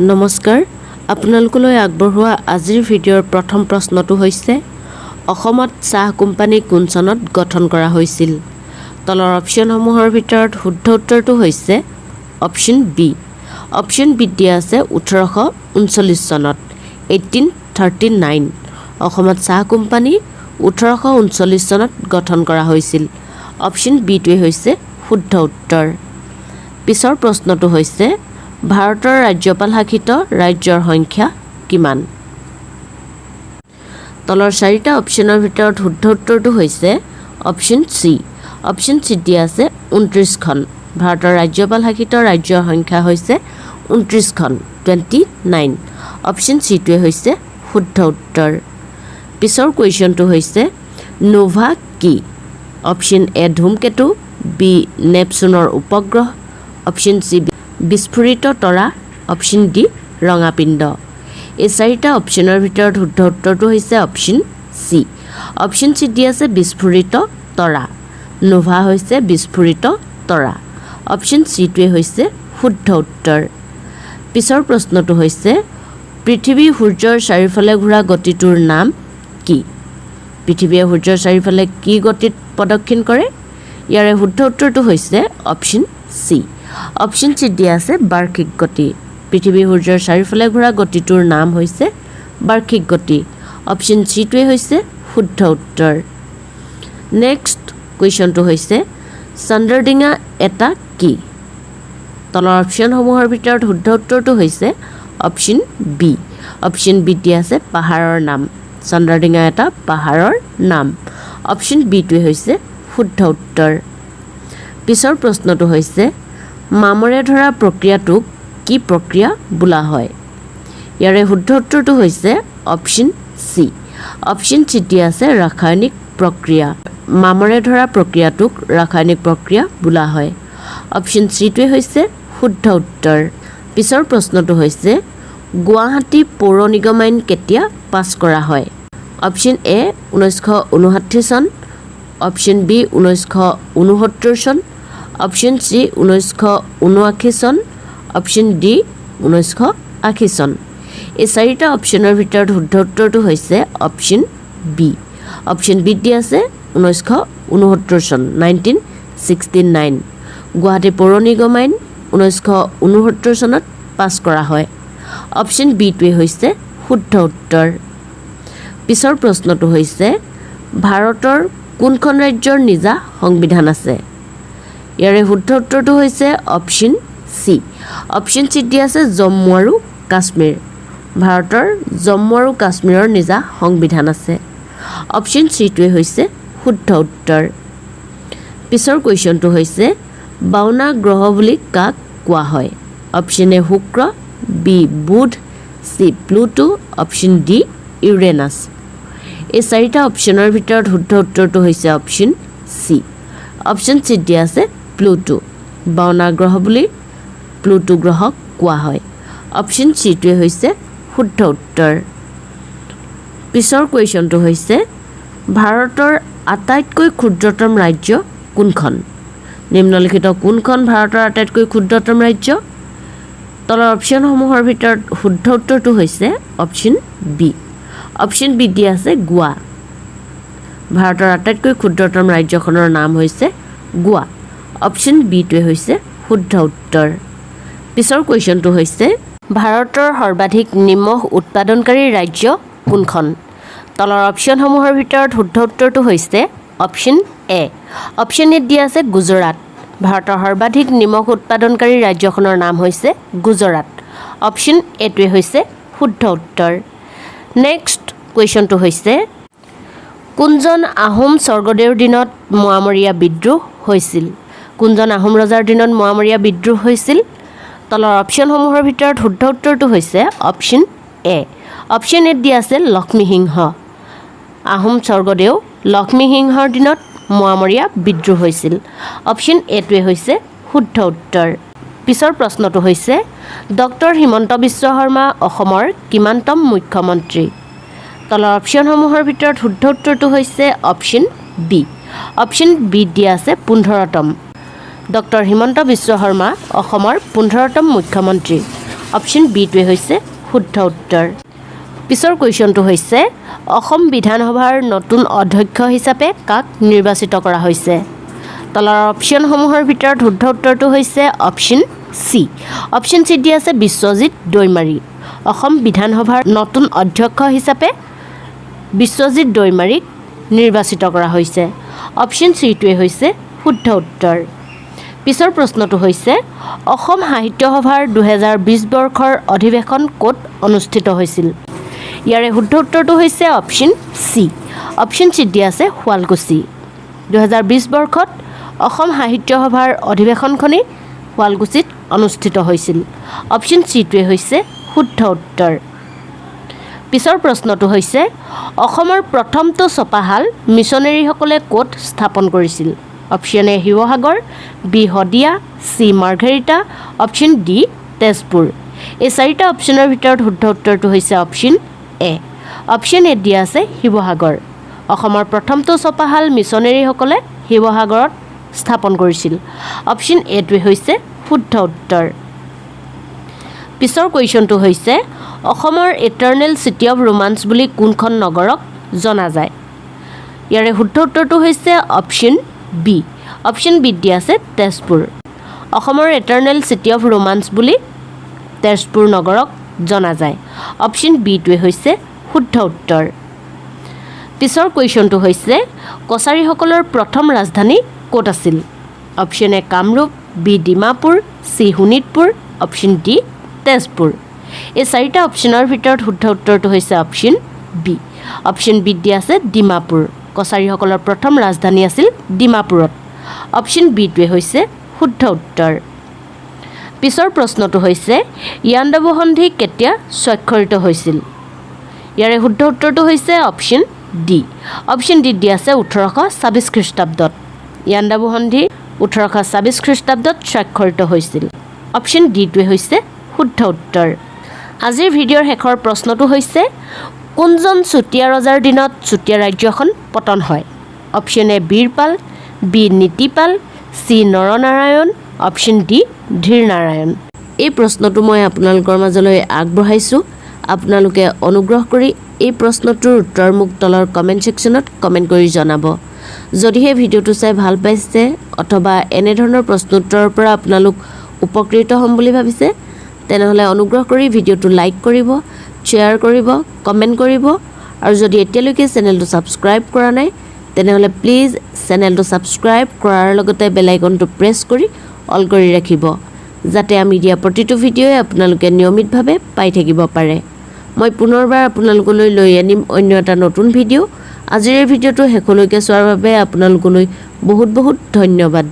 নমস্কাৰ, আপোনালোকলৈ আগবঢ়োৱা আজিৰ ভিডিঅ'ৰ প্ৰথম প্ৰশ্নটো হৈছে, অসমত চাহ কোম্পানী কোন চনত গঠন কৰা হৈছিল? তলৰ অপশ্যনসমূহৰ ভিতৰত শুদ্ধ উত্তৰটো হৈছে অপশ্যন বি। অপশ্যন বিত দিয়া আছে 1839 চনত, 1839। অসমত চাহ কোম্পানী 1839 চনত গঠন কৰা হৈছিল। অপশ্যন বিটোৱে হৈছে শুদ্ধ উত্তৰ। পিছৰ প্ৰশ্নটো হৈছে, ভাৰতৰ ৰাজ্যপাল শাসিত ৰাজ্যৰ সংখ্যা কিমান? তলৰ চাৰিটা অপশ্যনৰ ভিতৰত শুদ্ধ উত্তৰটো হৈছে অপশ্যন চি। অপশ্যন চিত দিয়া আছে 29খন। ভাৰতৰ ৰাজ্যপাল শাসিত ৰাজ্যৰ সংখ্যা হৈছে 29খন, 29। অপশ্যন চিটোৱে হৈছে শুদ্ধ উত্তৰ। পিছৰ কুৱেশ্যনটো হৈছে, নোভা কি? অপশ্যন এ ধূমকেতু, বি নেপচুনৰ উপগ্ৰহ, অপশ্যন চি বিস্ফোৰিত তৰা, অপশ্যন ডি ৰঙাপিণ্ড। এই চাৰিটা অপশ্যনৰ ভিতৰত শুদ্ধ উত্তৰটো হৈছে অপশ্যন চি। অপশ্যন চি দি আছে বিস্ফোৰিত তৰা। নোভা হৈছে বিস্ফোৰিত তৰা। অপশ্যন চিটোৱে হৈছে শুদ্ধ উত্তৰ। পিছৰ প্ৰশ্নটো হৈছে, পৃথিৱী সূৰ্যৰ চাৰিওফালে ঘূৰা গতিটোৰ নাম কি? পৃথিৱীয়ে সূৰ্যৰ চাৰিওফালে কি গতিত প্ৰদক্ষিণ কৰে? ইয়াৰে শুদ্ধ উত্তৰটো হৈছে অপশ্যন চি। অপশ্যন চিত দিয়া আছে বাৰ্ষিক গতি। পৃথিৱী সূৰ্যৰ চাৰিওফালে ঘূৰা গতিটোৰ নাম হৈছে বাৰ্ষিক গতি। অপশ্যন চিটোৱে হৈছে শুদ্ধ উত্তৰ। নেক্সট কুৱেশ্যনটো হৈছে, চন্দ্ৰডিঙা এটা কি? তলৰ অপশ্যনসমূহৰ ভিতৰত শুদ্ধ উত্তৰটো হৈছে অপশ্যন বি। অপশ্যন বিত দিয়া আছে পাহাৰৰ নাম। চন্দ্ৰডিঙা এটা পাহাৰৰ নাম। অপশ্যন বিটোৱে হৈছে শুদ্ধ উত্তৰ। পিছৰ প্ৰশ্নটো হৈছে, মামৰে ধৰা প্ৰক্ৰিয়াটোক কি প্ৰক্ৰিয়া বোলা হয়? ইয়াৰে শুদ্ধ উত্তৰটো হৈছে অপশ্যন চি। অপশ্যন চিত দিয়া আছে ৰাসায়নিক প্ৰক্ৰিয়া। মামৰে ধৰা প্ৰক্ৰিয়াটোক ৰাসায়নিক প্ৰক্ৰিয়া বোলা হয়। অপশ্যন চিটোৱে হৈছে শুদ্ধ উত্তৰ। পিছৰ প্ৰশ্নটো হৈছে, গুৱাহাটী পৌৰ নিগম আইন কেতিয়া পাছ কৰা হয়? অপশ্যন এ 1959 চন, অপশ্যন বি 1969 চন, অপশ্যন চি 1979 চন, অপশ্যন ডি 1980 চন। এই চাৰিটা অপশ্যনৰ ভিতৰত শুদ্ধ উত্তৰটো হৈছে অপশ্যন বি। অপশ্যন বিত দিয়া আছে 1969 চন, 1969। গুৱাহাটী পৌৰ নিগম আইন 1969 চনত পাছ কৰা হয়। অপশ্যন বিটোৱে হৈছে শুদ্ধ উত্তৰ। পিছৰ প্ৰশ্নটো হৈছে, ভাৰতৰ কোনখন ৰাজ্যৰ নিজা সংবিধান আছে? ইয়াৰে শুদ্ধ উত্তৰটো হৈছে অপশ্যন চি। অপশ্যন চিত দিয়া আছে জম্মু আৰু কাশ্মীৰ। ভাৰতৰ জম্মু আৰু কাশ্মীৰৰ নিজা সংবিধান আছে। অপশ্যন চিটোৱে হৈছে শুদ্ধ উত্তৰ। পিছৰ কুৱেশ্যনটো হৈছে, বাওনা গ্ৰহ বুলি কাক কোৱা হয়? অপশ্যন এ শুক্ৰ, বি বুধ, C Pluto, option D Uranus. এই চাৰিটা অপশ্যনৰ ভিতৰত শুদ্ধ উত্তৰটো হৈছে অপশ্যন চি। অপশ্যন চিত দিয়া আছে প্লুটো। বাওনা গ্ৰহ বুলি প্লুটো গ্ৰহক কোৱা হয়। অপশ্যন চিটোৱে হৈছে শুদ্ধ উত্তৰ। পিছৰ কুৱেশ্যনটো হৈছে, ভাৰতৰ আটাইতকৈ ক্ষুদ্ৰতম ৰাজ্য কোনখন? নিম্নলিখিত কোনখন ভাৰতৰ আটাইতকৈ ক্ষুদ্ৰতম ৰাজ্য? তলৰ অপশ্যনসমূহৰ ভিতৰত শুদ্ধ উত্তৰটো হৈছে অপশ্যন বি। অপশ্যন বি দিয়া আছে গোৱা। ভাৰতৰ আটাইতকৈ ক্ষুদ্ৰতম ৰাজ্যখনৰ নাম হৈছে গোৱা। অপশ্যন বিটোৱে হৈছে শুদ্ধ উত্তৰ। পিছৰ কুৱেশ্যনটো হৈছে, ভাৰতৰ সৰ্বাধিক নিমখ উৎপাদনকাৰী ৰাজ্য কোনখন? তলৰ অপশ্যনসমূহৰ ভিতৰত শুদ্ধ উত্তৰটো হৈছে অপশ্যন এ। অপশ্যন এত দিয়া আছে গুজৰাট। ভাৰতৰ সৰ্বাধিক নিমখ উৎপাদনকাৰী ৰাজ্যখনৰ নাম হৈছে গুজৰাট। অপশ্যন এটোৱে হৈছে শুদ্ধ উত্তৰ। নেক্সট কুৱেশ্যনটো হৈছে, কোনজন আহোম স্বৰ্গদেউৰ দিনত মোৱামৰীয়া বিদ্ৰোহ হৈছিল? কোনজন আহোম ৰজাৰ দিনত মোৱামৰীয়া বিদ্ৰোহ হৈছিল? তলৰ অপশ্যনসমূহৰ ভিতৰত শুদ্ধ উত্তৰটো হৈছে অপশ্যন এ। অপশ্যন এত দিয়া আছে লক্ষ্মীসিংহ। আহোম স্বৰ্গদেউ লক্ষ্মীসিংহৰ দিনত মোৱামৰীয়া বিদ্ৰোহ হৈছিল। অপশ্যন এটোৱে হৈছে শুদ্ধ উত্তৰ। পিছৰ প্ৰশ্নটো হৈছে, ডক্টৰ হিমন্ত বিশ্ব শৰ্মা অসমৰ কিমানতম মুখ্যমন্ত্ৰী? তলৰ অপশ্যনসমূহৰ ভিতৰত শুদ্ধ উত্তৰটো হৈছে অপশ্যন বি। অপশ্যন বিত দিয়া আছে 15তম। ডক্টৰ হিমন্ত বিশ্ব শৰ্মা অসমৰ 15তম মুখ্যমন্ত্ৰী। অপশ্যন বিটোৱে হৈছে শুদ্ধ উত্তৰ। পিছৰ কুৱেশ্যনটো হৈছে, অসম বিধানসভাৰ নতুন অধ্যক্ষ হিচাপে কাক নিৰ্বাচিত কৰা হৈছে? তলৰ অপশ্যনসমূহৰ ভিতৰত শুদ্ধ উত্তৰটো হৈছে অপশ্যন চি। অপশ্যন চি দিয়া আছে বিশ্বজিৎ দৈমাৰী। অসম বিধানসভাৰ নতুন অধ্যক্ষ হিচাপে বিশ্বজিৎ দৈমাৰীক নিৰ্বাচিত কৰা হৈছে। অপশ্যন চিটোৱে হৈছে শুদ্ধ উত্তৰ। পিছৰ প্ৰশ্নটো হৈছে, অসম সাহিত্য সভাৰ 2020 বৰ্ষৰ অধিৱেশন ক'ত অনুষ্ঠিত হৈছিল? ইয়াৰে শুদ্ধ উত্তৰটো হৈছে অপশ্যন চি। অপশ্যন চি দিয়া আছে শুৱালকুছি। 2020 বৰ্ষত অসম সাহিত্য সভাৰ অধিৱেশনখনি শুৱালকুছিত অনুষ্ঠিত হৈছিল। অপশ্যন চিটোৱে হৈছে শুদ্ধ উত্তৰ। পিছৰ প্ৰশ্নটো হৈছে, অসমৰ প্ৰথমটো ছপাশাল মিছনেৰীসকলে ক'ত স্থাপন কৰিছিল? Option A Sivasagar, B Sadiya, C Margherita, option D Tezpur. এই চাৰিটা অপশ্যনৰ ভিতৰত শুদ্ধ উত্তৰটো হৈছে অপশ্যন এ। অপশ্যন এ দিয়া আছে শিৱসাগৰ। অসমৰ প্ৰথমটো ছপাশাল মিছনেৰীসকলে শিৱসাগৰত স্থাপন কৰিছিল। অপশ্যন এটোৱে হৈছে শুদ্ধ উত্তৰ। পিছৰ কুৱেশ্যনটো হৈছে, অসমৰ ইটাৰ্নেল চিটি অফ ৰোমাঞ্চ বুলি কোনখন নগৰক জনা যায়? ইয়াৰে শুদ্ধ উত্তৰটো হৈছে অপশ্যন বি। অপশ্যন বিত দিয়া আছে তেজপুৰ। অসমৰ ইটাৰ্নেল চিটি অফ ৰোমাঞ্চ বুলি তেজপুৰ নগৰক জনা যায়। অপশ্যন বিটোৱে হৈছে শুদ্ধ উত্তৰ। পিছৰ কুৱেশ্যনটো হৈছে, কছাৰীসকলৰ প্ৰথম ৰাজধানী ক'ত আছিল? Option A Kamrup, B Dimapur, C Sonitpur, option D Tezpur. এই চাৰিটা অপশ্যনৰ ভিতৰত শুদ্ধ উত্তৰটো হৈছে অপশ্যন বি। অপশ্যন বিত দিয়া আছে ডিমাপুৰ। কছাৰীসকলৰ প্ৰথম ৰাজধানী আছিল ডিমাপুৰত। অপশ্যন বিটোৱে হৈছে শুদ্ধ উত্তৰ। পিছৰ প্ৰশ্নটো হৈছে, ইয়াণ্ডাবু সন্ধি কেতিয়া স্বাক্ষৰিত হৈছিল? ইয়াৰে শুদ্ধ উত্তৰটো হৈছে অপশ্যন ডি। অপশ্যন ডিত দিয়া আছে 1826 খ্ৰীষ্টাব্দত। ইয়াণ্ডাবু সন্ধি 1826 খ্ৰীষ্টাব্দত স্বাক্ষৰিত হৈছিল। অপশ্যন ডিটোৱে হৈছে শুদ্ধ উত্তৰ। আজিৰ ভিডিঅ'ৰ শেষৰ প্ৰশ্নটো হৈছে, কোনজন চুতীয়া ৰজাৰ দিনত চুতীয়া ৰাজ্যখন পতন হয়? Option A Birpal, B Nitipal, C Naranarayan, option D Dhirnarayan. এই প্ৰশ্নটো মই আপোনালোকৰ মাজলৈ আগবঢ়াইছোঁ। আপোনালোকে অনুগ্ৰহ কৰি এই প্ৰশ্নটোৰ উত্তৰ মোক তলৰ কমেণ্ট ছেকশ্যনত কমেণ্ট কৰি জনাব। যদিহে ভিডিঅ'টো চাই ভাল পাইছে অথবা এনেধৰণৰ প্ৰশ্নোত্তৰৰ পৰা আপোনালোক উপকৃত হ'ম বুলি ভাবিছে, তেনেহ'লে অনুগ্ৰহ কৰি ভিডিঅ'টো লাইক কৰিব, শ্বেয়াৰ কৰিব, কমেণ্ট কৰিব আৰু যদি এতিয়ালৈকে চেনেলটো ছাবস্ক্ৰাইব কৰা নাই, তেনেহ'লে প্লিজ চেনেলটো ছাবস্ক্ৰাইব কৰাৰ লগতে বেল আইকনটো প্ৰেছ কৰি অল কৰি ৰাখিব, যাতে আমি দিয়া প্ৰতিটো ভিডিঅ'ই আপোনালোকে নিয়মিতভাৱে পাই থাকিব পাৰে। মই পুনৰবাৰ আপোনালোকলৈ লৈ আনিম অন্য এটা নতুন ভিডিঅ'। আজিৰ এই ভিডিঅ'টো শেষলৈকে চোৱাৰ বাবে আপোনালোকলৈ বহুত বহুত ধন্যবাদ।